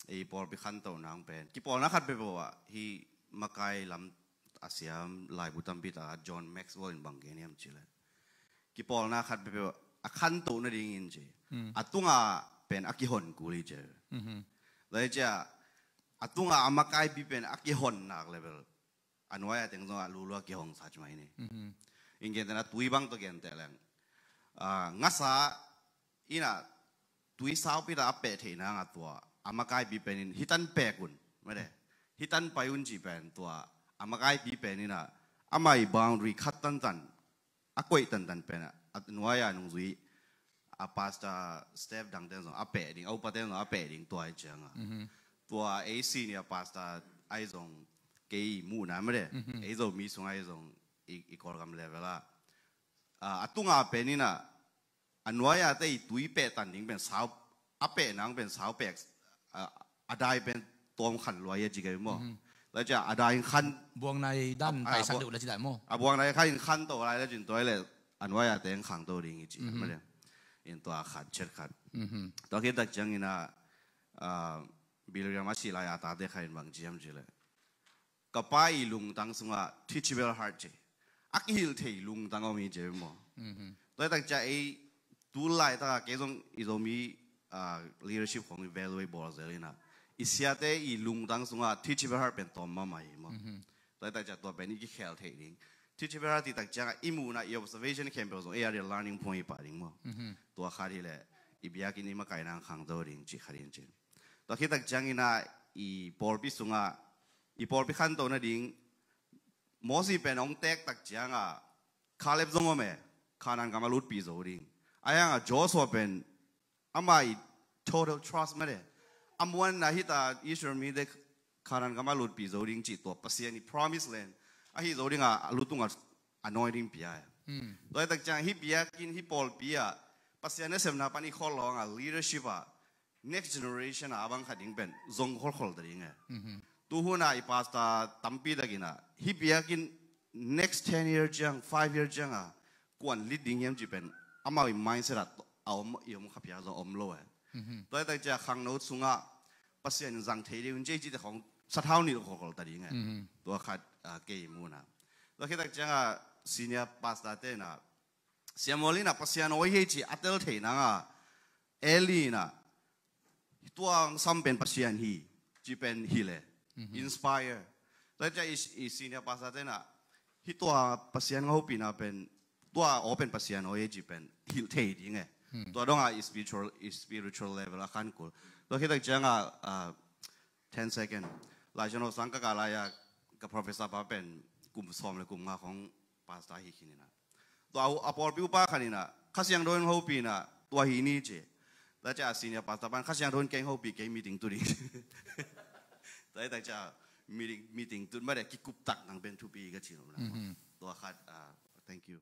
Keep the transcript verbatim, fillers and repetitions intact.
ei pawlpi khantohna hong pen kipawlna khat peuhpeuh ah, hih makai lam a siam laibu tampi tak ah John Maxwell in bang gen hiam cih leh, kipawlna khat peuhpeuh a khantoh nadingin ci, a tunga pen a kihon kul hi ci. Lai cia a tunga a makaipi pen a kihon nak level a nuai a teng zong a lulu a kihong sa ci mai ni. In gentehna tui bang tawh genteh leng, ah, ngasa in a tui saupi ta a peh theih nang a tua a makaipi pen in hitan pek un, mede, hitan pai un cih pen tua a makaipi pen in a amah i boundary khat tantan, a koih tantan pen a nuai a nungzui a pastor staff dangte zong a peh ding, a upa te zong a peh ding tua hi cianga. Tua ei senior pastor ahi zong kei muhna mede, ei Zomi sung ahi zong i, i Kawlgam level ah, ah, a tunga pen in a a nuai a te i tui peh tan ding pen sau, a peh nang pen sau pek, a, a dai pen tawm khan luai a ci kei maw. Lai cia a dai in khan buang nai dan a, a, taisan bua-, deuh la ci dan maw? A buang nai khan in khan to lai la cin tuai le a nuai a teng khang to ding i ci. Mede, in tua khat chet khat. Tua khit tak ciangin a, ah, Billy Graham a si lai a tate khat in bang ci hiam ci le, ka pa i lungtang sungah teachable heart ci, a kihilh thei lungtang om hi ci maw. Tua hi tak cia ei tu laitak a kei zong i Zomi, ah, leadership khong i value i bawl zel in a, i siate i lungtang sungah teachable heart pen tawm mahmah hi maw. Tua hi tak cia tua pen i kikhel thei ding. Teachable heart ti tak ciangah i muhna i observation khempeuh zong ei a dia learning point i pah ding maw. Tua khat hi le i biakinn i makaina khang to ding ci khat hi in cin. Tua khit tak ciangin a i pawlpi sungah i pawlpi khantoh nading Mosi pen hong tek tak cianga Caleb zong om e, Canaan gam a lutpih zo ding. A hianga Joshua pen amah i total trust mede, a muanna hita Israel mite Canaan gam a lutpih zo ding cih tua Pasian i promise land ahi zo dinga a lutunga anointing pia e. Tua hi tak ciang hih biakinn hih pawlpi ah Pasian nasepna pan i khol longa leadership ah next generation a bang khat ding pen zong kholkhol ta ding e. Tuhuna i pastor tampi takin a hih biakinn next ten year ciang, five year ciang a kuan lit ding hiam ci pen amau i mindset a, a om, i om khapia zong om lo e. Tua hi tak cia khangno sungah Pasian in zang thei ding un ci, ci te khong sathau nih kholkhol ta ding e. Tua khat, ah, kei muna. Tua khit tak cianga senior pastor tena siamol ina Pasian awi hei ci a tel thei nanga Eli ina tua sam pen Pasian hi ci pen hi le inspire. Tua cia i, i senior pastor tena hi tua Pasian ngahupina pen tua aw pen Pasian awi hei ci pen hilh thei ding e. Tua donga i spiritual, i spiritual level a khan kul. Tua khit tak cianga, ah, ten second. Lai cian ho sang ka ka lai a ka professor pa pen kum sawm le kum nga khong pastor hi khin ina. Tua a pawlpi upa khan ina Kha Siangtho in hopih ina tua hi ni ci. Tua cia a senior pastor pan Kha Siangtho in kei hopih kei meeting tu ding. Tua hi tak cia meeting, meeting tu made kikup tak nang pen thupi ka ci lo na. Tua khat, ah, thank you.